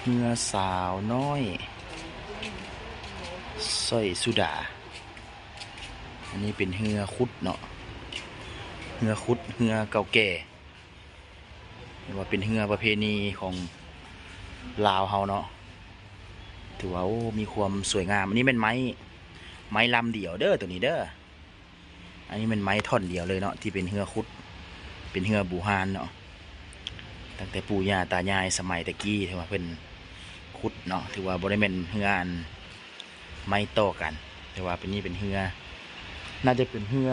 ເຮືອສາວນ້ອຍ ສ້ອຍສຸດາ. ອັນນີ້ເປັນເຮືອຂຸດເນາະ, ເຮືອຂຸດ ເຮືອເກົ່າແກ່ ຫຼືວ່າເປັນເຮືອປະເພນີຂອງລາວເຮົາເນາະ. ຖືວ່າ ໂອ້ ມີຄວາມສວຍງາມ. ອັນນີ້ແມ່ນໄມ້ ໄມ້ລຳດຽວເດີ ໂຕນີ້ເດີ. ອັນນີ້ແມ່ນໄມ້ທ່ອນດຽວເລີຍເນາະ ທີ່ເປັນເຮືອຂຸດ ເປັນເຮືອບູຮານເນາະ. ຕັ້ງແຕ່ປູ່ຍ່າຕາຍາຍສະໄໝແຕ່ກີ້ ຖືວ່າເພິ່ນຂຸດເນາະ, ຖືວ່າບໍ່ໄດ້ແມ່ນເຮືອອັນໄມ້ຕໍ່ກັນ ແຕ່ວ່າເປັນ ນີ້ເປັນເຮືອ ໜ້າຈະເປັນເຮືອ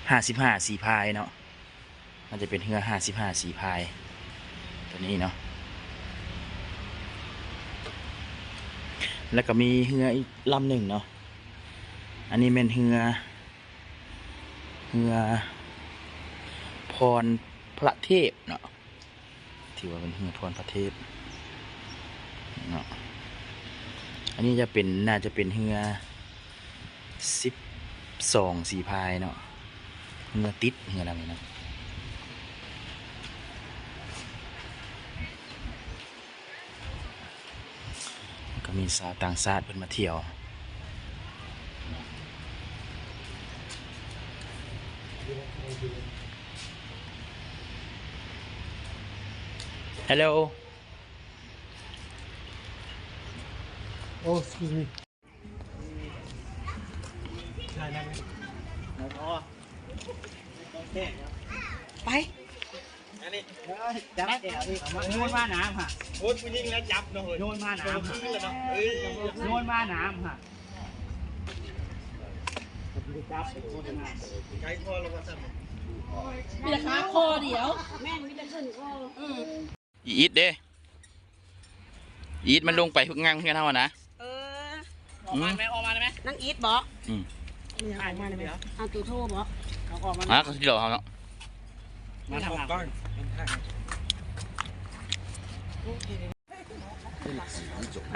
ຫ້າສິບຫ້າສີພາຍເນາະ. ໜ້າຈະເປັນເຮືອຫ້າສິບຫ້າສີພາຍ ໂຕນີ້ເນາະ. ແລ້ວກໍມີເຮືອອີກລຳໜຶ່ງເນາະ, ອັນນີ້ແມ່ນເຮືອ ເຮືອພອນພະເທບເນາະ, ຖືວ່າເປັນເຮືອພອນພະເທບເນາະ. ອັນນີ້ຈະເປັນ ໜ້າຈະເປັນເຮືອສິບສອງສີພາຍເນາະ, ເຮືອຕິດ ເຮືອລຳນີ້ເນາະ. ກໍມີຊາວຕ່າງຊາດເພິ່ນມາທ່ຽວ. Hello. Oh, excuse me. ໄປ ອັນນີ້ ຈັບແກ້ວນີ້ ໂຍນມານ້ຳຫັ້ນ. ໂອ້ຍ ຜູ້ຍິງແລ້ວຈັບເນາະເຮີ້ຍ. ໂຍນມານ້ຳຫັ້ນ ໂຍນມານ້ຳຫັ້ນ. ຈັບ ໂຄດນາ ໄກພໍແລ້ວວ່າຊັ້ນ. ມີແຕ່ຂາຄໍດຽວ ແມ່ນ ມີແຕ່ຂຶ້ນຄໍ. ອືມ ອີອິດເດ້ ອີອິດມັນລົງໄປຫຶກງັງເຮືອນເຮົາຫັ້ນນະ. ເອີ ອອກມາໄດ້ໄໝ? ອອກມາໄດ້ໄໝ? ນາງອີດບໍ? ອືມ ເອົາມາໄດ້ໄໝ? ເອົາໂຕໂທບໍ? ເອົາອອກມາ ຫາກໍຊິຫຼອກເຮົາເນາະ. ມາທາງຫຼັງ.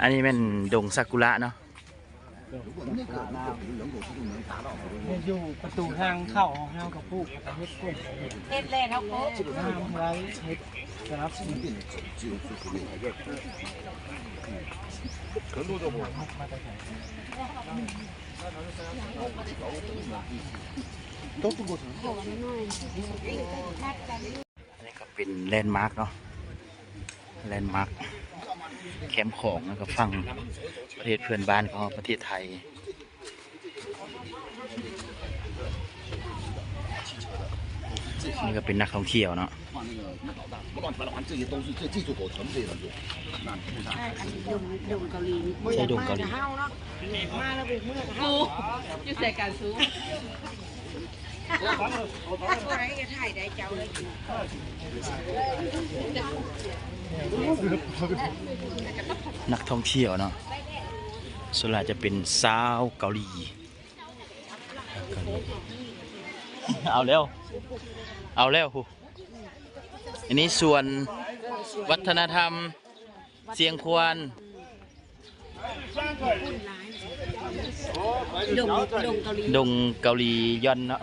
ອັນນີ້ແມ່ນດົງຊາກຸຣະເນາະ. ຢູ່ປະຕູທາງເຂົ້າຂອງເຮົາກໍປູກ ເຮັດກ້ວຍ ເຮັດແລ້ວເຮົາກໍງາມຫຼາຍ ເຮັດສະໜັບສະໜູນ. ອັນນີ້ກໍເປັນແລນມາກເນາະ ແລນມາກແຄມຂອງ ແລ້ວກໍຝັ່ງປະເທດເພື່ອນບ້ານຂອງເຮົາ ປະເທດໄທ. ນີ້ກໍເປັນນັກທ່ອງທ່ຽວເນາະ. ອັນນີ້ດົງ ດົງເກົາຫຼີ ໃຊ່ດົງເກົາຫຼີ. ມາແລ້ວບໍ່ເມືອກັບເຮົາ ຢູ່ໃສກັນຊູ? ນັກທ່ອງທ່ຽວເນາະ ສ່ວນຫຼາຍຈະເປັນຊາວເກົາຫຼີ ເກົາຫຼີ. ເອົາແລ້ວ ເອົາແລ້ວ. ອັນນີ້ສວນວັດທະນະທຳຊຽງຂວານ ດົງ ດົງເກົາຫຼີ ດົງເກົາຫຼີຢອນເນາະ.